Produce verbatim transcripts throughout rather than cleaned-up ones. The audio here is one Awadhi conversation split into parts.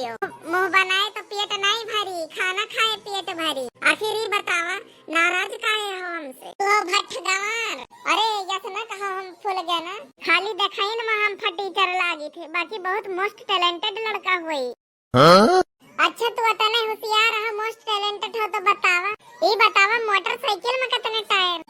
पियो। मुँह बनाए तो पेट नाहीं भरी, खाना खाए पेट भरी। आखिर ई बतावा, नाराज काहे हो हमसे? तो भट्ठ गंवार, अरे यस ना कहो हम फूलगेना। खाली देखाइन मा हम फटीचर लागिथे, बाकी बहुत most talented लड़का होई। हाँ? अच्छा, तू अतने होशियार हो, most talented हो, तो बतावा, ई बतावा, मोटरसाइकिल मा कितने टायर?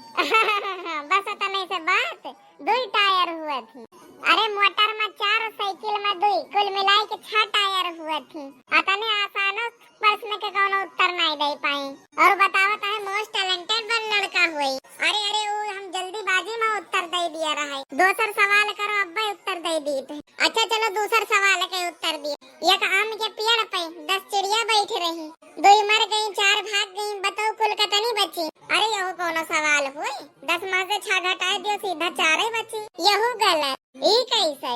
बस अतने से बात, दुई टायर हुआ थी। अरे, मोटर मा चार और साइकिल मा दुई, कुल मिलाए के छह टायर हुआ थी। अतने आसानो प्रश्न के कौनो उत्तर नाहीं दे पाई। और बतावा, तहे most talented बन लड़का हुई। अरे, अरे, वो हम जल्दीबाजी मा उत्तर दे दिया रहे। दोसर सवाल करो, अब्बे उत्तर दे दीत। अच्छा चलो, दूसर सवाल के उत्तर दिए। एक आम के पेड़ पे दस चिड़िया बैठ रही, दुई मर गई, चार भाग गई, बताओ कुल कतनी बची? अरे यहू कौनो सवाल हुई? दस मा से छह घटाए दियो, सीधा चारे बची। यहू गलत। ई कैसे?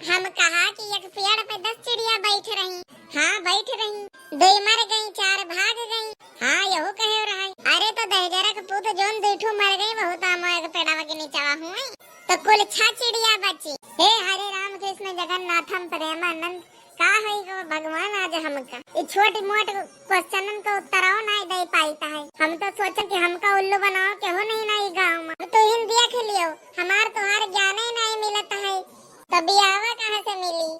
हम कहा कि एक पेड़ पे दस चिड़िया बैठ रही। हाँ, बैठ रही। दुई मर गई, चार भाग गई। हाँ, यहू कहे रहा। अरे तो दहिजरा के पूत, जौन दुई ठो मर गई, बहुत आमो एक पेड़वा के नीचवा हुई। तो कुल छह चिड़िया बची। हे हरे राम कृष्ण जगन्नाथम प्रेमानंद, का होई गो भगवान आज हमका? ई छोटी मोट क्वेश्चनन का उत्तरवा नाहीं दे पाइत है। हम तो सोचन कि हमका उल्लू बनाओ केहू नहीं ना ई गाँव मा। अब तू ही देख लियो, हमार तोहार ज्ञान ही नाहीं मिलत है, तो बियाहवा कहाँ से मिली?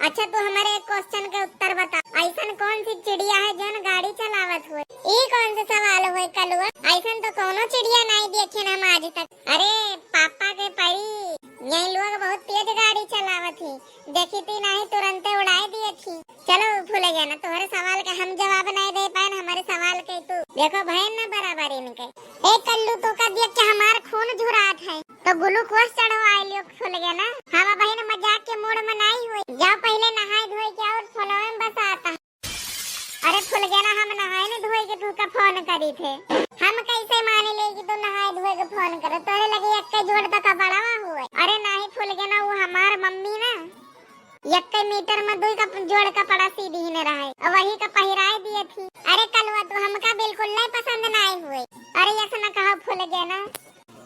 अच्छा, तू हमारे एक क्वेश्चन के उत्तर बता, ऐसन कौन सी चिड़िया है जौन गाड़ी चलावत हुए? ई कौन से सवाल हुए कलुआ? ऐसन तो कौनो चिड़िया नाहीं देखे हम आज तक। अरे पापा के परी, यही लोग बहुत तेज गाड़ी चलावत ही, देखी थी नाहीं तुरंते उड़ाए दिए थी। चलो फूलगेना, तोहरे सवाल के हम जवाब नाहीं दे पाएन, हमारे सवाल के तू देखो भैन ना बराबर इनके। ए कल्लू, तोका देख के हमार खून झुरात है, तो ग्लूकोज चढ़वाए लियो फूलगेना। हम अबहिन मजाक के मूड मा नाहीं हुई, जाओ पहिले नहाए धोए के और फोनवे मा बसाता। अरे फुलगेना, हम नहाए न धोए के तोहका फोन करी थे। हम कैसे माने ले कि तू नहाए धोए के फोन करे? तोरे लगे एक्के जोड़ त कपड़वा हुए। अरे नाहीं फुलगेना, वो हमार मम्मी ना एक्के मीटर मा दुई का जोड़ कपड़ा सी दीने रहे, और वही का पहिराए दिए थी। अरे कलुआ, तू हमका बिल्कुल नहीं पसंद नाहीं हुए। अरे ऐसा ना कहो फुलगेना,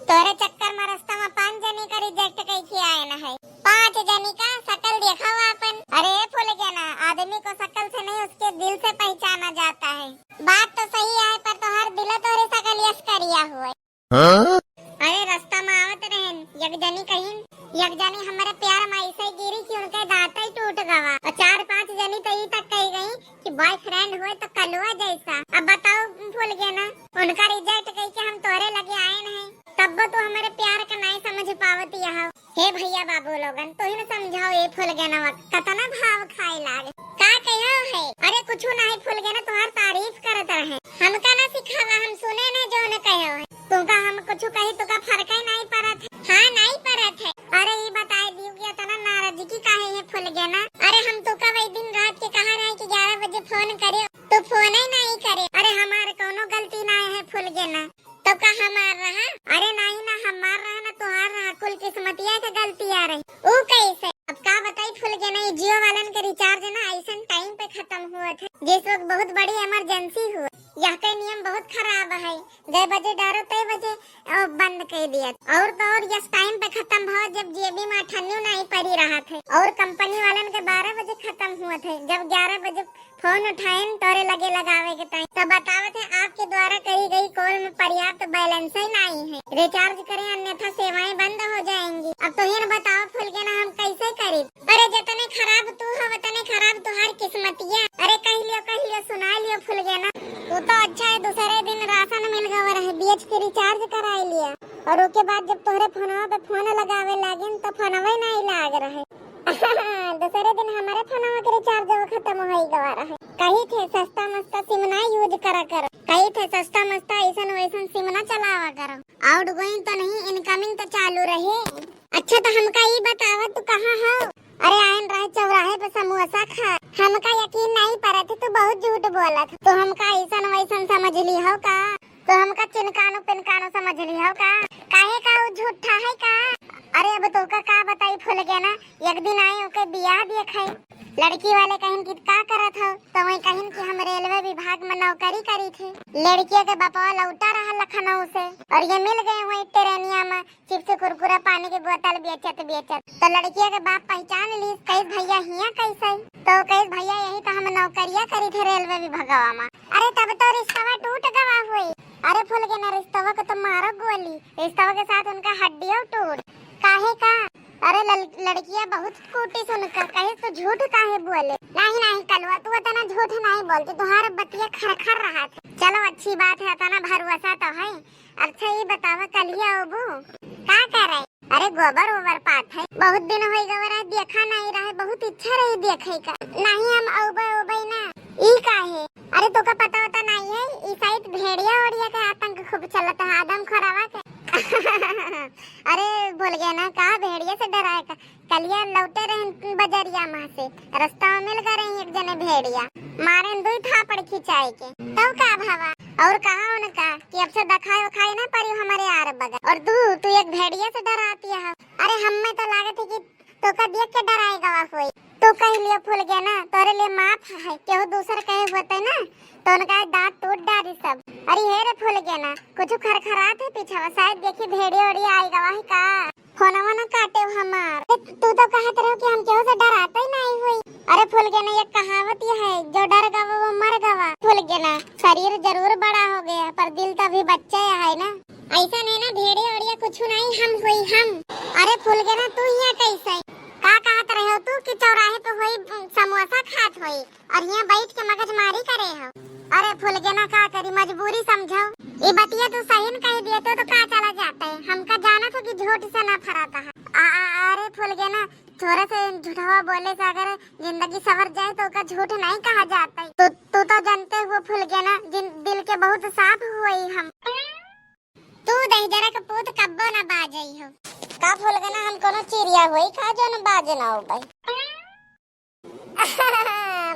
तोरे चक्कर मा रास्ता मा पाँच जनी का reject कइके आएन है। पाँच जनी का शकल देखावा आपन। अरे फुलगेना, आदमी को शकल से नहीं, उसके दिल से पहचाना जाता है। बात तो सही है, पर तोहार दिलो तोहरे शकलिया से करिया हुए। हाँ? अरे रास्ता मा आवत रहेन, एक जनी कहिन, एक जनी हमरे प्यार मा ऐसे गिरी कि उनके दाँत ही टूट गवा। और चार पाँच जनी तो ई तक कही गई कि boyfriend हुए तो कलुआ जैसा। अब बताओ फुलगेना, उनका reject कइके हम तोहरे लगे आएन है, तब्बो तू हमरे प्यार का नाहीं समझ पावत हौ। हे भैया बाबू लोगन, तू ही न समझाओ ए फुलगेनवा कतना भाव खाए लागे। का कहो है? अरे कुछु नाहीं फुलगेना, तोहार तारीफ करत रहे। हमका ना सिखावा, हम सुने न जौन कहो है। तोका हम कुछु कही, तोका फर्क ही नाहीं पड़त है। हाँ, नाहीं पड़त है। अरे ई बताए दियो कि इतना नाराजगी काहे है फुलगेना? अरे हम तोका वही दिन रात के कहा रहे कि ग्यारह बजे फोन करियो, तू फोन ही नाहीं करे। अरे हमार कौनो गलती नाहीं है फुलगेना। तब का हमार रहा? अरे नाहीं ना, हमार रहा ना तोहार रहा, कुल किस्मतिया के गलतिया रही। ऊ कैसे? अब का बताई फुलगेना, ई Jio वालन के recharge ना ऐसन time पे खतम हुआ थे, जिस वक्त बहुत बड़ी emergency हुआ। यह के नियम बहुत खराब है, जय बजे डारो तय बजे, अ, बंद कर दिया। और तो और यस time पे खतम भवा जब जेबी मा अठन्नियो नाहीं परी रहा थे, और company वालन के बारह बजे खतम हुआ थे, जब ग्यारह बजे फोन उठाएन तोरे लगे लगावे के ताई, तब बतावत है आपके द्वारा करी गई call में पर्याप्त balance ही नाहीं है, recharge करें अन्यथा सेवाएं बंद हो जाएंगी। अब तोहिन बताओ फुलगेना हम कैसे करी? अरे जतने खराब तू हो वतने खराब तोहार किस्मतिया। अरे कह लियो, कह लियो, सुना लियो फुलगेना। तू तो अच्छा है दूसरे दिन राशन मिल गवा रहे, BHP recharge कराए लिया और ओके बाद जब तोहरे फोनवा पे फोन लगावे लागेन तो फोनवे नाहीं लाग रहे। दूसरे दिन हमारे फोनवा के recharge वो खतम होई गवा रहे। कही थे सस्ता मस्ता SIM ना use करा करो। कही थे सस्ता मस्ता ऐसन वैसन SIM ना चलावा करो। Outgoing तो नहीं, incoming तो चालू रहे। अच्छा तो हमका ई बतावा तू कहाँ हो? अरे आयन रहे चौराहे पे समोसा खा। हमका यकीन नाहीं परत है, तू बहुत झूठ बोलत। तू हमका ऐसन वैसन समझ ली हो का? तो हमका चिनकानो पिनकानो समझ ली हो का? काहे का उ झूठा है का? अरे अब तोका का बताई फुलगेना, एक दिन आए ओके बियाह देखे। लड़की वाले कहिन कि का करत हो? तो वही कहिन कि हम रेलवे विभाग में नौकरी करी थे। लड़किया के बापवा लौटा रहा लखनऊ से और ये मिल गए वहीं ट्रेनिया में चिप्स कुरकुरा पानी के बोतल बेचत बेचत। तो लड़किया के बाप पहचान ली, कहिस भैया हिया कैसे? तो कहिस भैया यही तो हम नौकरिया करी थे रेलवे विभागवा में। अरे तब तो रिश्तवा टूट गवा हुई। अरे फुलगेना रिश्तवा के तो मारो गोली, रिश्तवा के साथ उनका हड्डियों टूट। काहे का? अरे लल-, लड़किया बहुत कूटी सुनकर कहे तो झूठ काहे बोले? नहीं नहीं कलुआ, तू इतना झूठ नहीं बोलती, तुम्हारा बतिया खरखर रहा था। चलो अच्छी बात है, इतना भरोसा तो है। अच्छा ये बतावा कलिया ओबू का करे? अरे गोबर ओबर पात है, बहुत दिन हो गवा रहे देखा नहीं रहे, बहुत इच्छा रही देखे का। नहीं हम ओबे ओबे ना। ई काहे? अरे तोका पता होता नहीं है, ई साइड भेड़िया ओड़िया के आतंक खूब चलत है, आदम खोरावा के। अरे भूल गया ना का भेड़िया से डराए का? कलिया लौटे रहन बजरिया में से, रास्ता में मिल गए रही एक जने भेड़िया, मारे दुई थापड़ खिंचाए के। तब का भावा? और कहा उनका कि अब से दिखाए उखाए ना पड़ी हमारे आर बगल। और तू, तू एक भेड़िया से डराती है। अरे हमें तो लागत है कि तोका देख के डराए गवा होई। तू कह लियो फूल गया ना, तोरे लिए माफ है, केहू दूसर कहे होते ना तो उनका दांत टूट डारी सब। अरे हे रे फूल गया ना, कुछ खरखरात है पीछे, शायद देखी भेड़िया ओड़िया आई गवा है का। फोनवा ना काटे हमार। ए, तू तो कहत रहो कि हम केहू से डराते ही नहीं हुई। अरे फूल गया ना, ये कहावत ये है, जो डर गवा वो मर गवा। फूल गया ना, शरीर जरूर बड़ा हो गया पर दिल तो अभी बच्चा ही है ना। ऐसा नहीं ना भेड़िया ओड़िया कुछ नहीं हम हुई हम। अरे फूल गया ना, तू यहाँ कैसे? का कहत रहे हो तू कि चौराहे पे हुई समोसा खात हुई और यहाँ बैठ के मगजमारी करे हो? अरे फुलगेना का करी, मजबूरी समझो। ई बतिया तू सही न कह दिए तो, तो का चला जाता है, हमका जाना था कि झूठ से नफरत है। आ, आ, अरे फुलगेना, थोड़ा से झूठवा बोले से अगर जिंदगी सवर जाए तो ओका झूठ नहीं कहा जाता है। तू, तू तो जानते हो फुलगेना, जिन दिल के बहुत साफ हुई हम। तू दहिजरा के पूत कब्बो ना बाजई हो। का फुलगेना हम कोनो चिड़िया हुई का जो न बाजे ना हो भाई?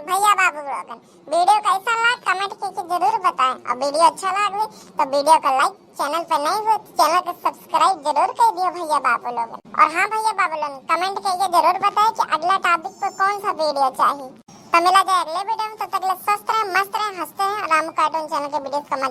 भैया बाबू लोगन, वीडियो कैसा लगा कमेंट करके जरूर बताएं, और वीडियो अच्छा लगे तो वीडियो को लाइक, चैनल पे नए हो तो चैनल को सब्सक्राइब जरूर कर दियो भैया बाबू लोगन। और हाँ भैया बाबू लोगन, कमेंट करके जरूर बताएं कि अगला टॉपिक पे कौन सा वीडियो चाहिए। तो मिला जाए अगले वीडियो में, तब तक के लिए स्वस्थ रहें, मस्त रहें, हंसते रहें। रामू कार्टून चैनल के वीडियोस को मजा